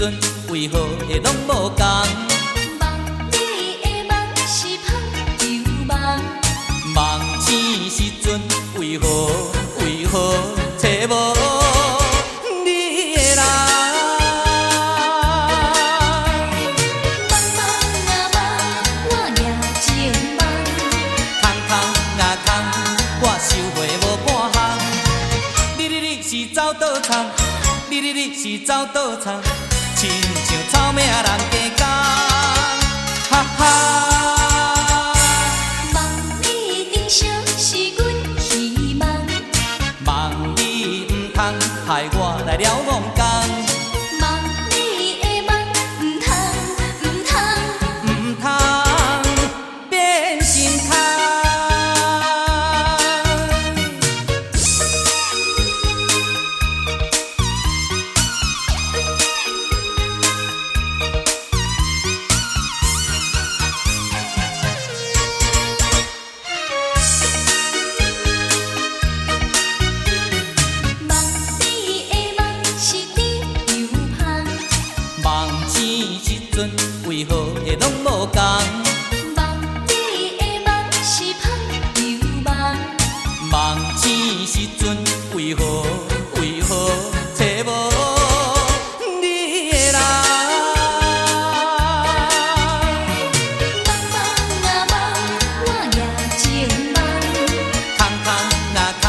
陣，為何會攏無仝？夢你的夢是香油夢，夢醒時陣，為何為何揣無你的人？夢夢啊夢，我掠情夢。空空啊空，我收回無半項。你你你是走倒藏，你你你是走倒藏，親像草嶺人加工，哈哈。夢你燈燒是阮希望，夢你毋通害我來了戇工，夢你的夢毋通毋通，毋通變成空。夢你的夢是甜油芳，夢醒時陣，為何會攏無仝？夢你的夢是香油夢，夢醒時陣，為何為何揣無你的人？夢夢啊夢，我掠情夢。空空啊空，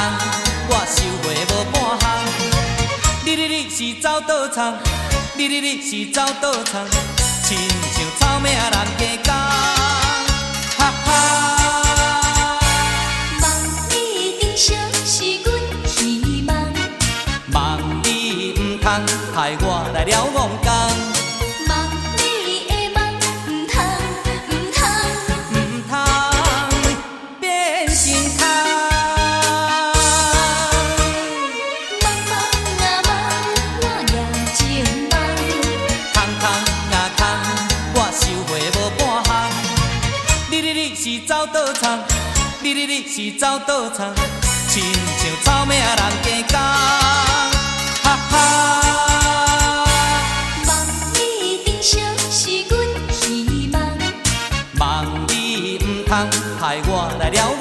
我收回無半項。你你你是走倒藏，你你你是走倒藏，親像草嶺人加工，哈哈。夢你燈燒是阮希望，夢你毋通害我來了戇工，夢你的夢毋通毋通，毋通變成空。夢夢啊夢，我掠情夢。空空啊空，我收回無半項。你你你是走倒藏，你你你是走倒藏，親像草嶺人加工，哈哈。夢你燈燒是阮希望，夢你毋通害我來了戇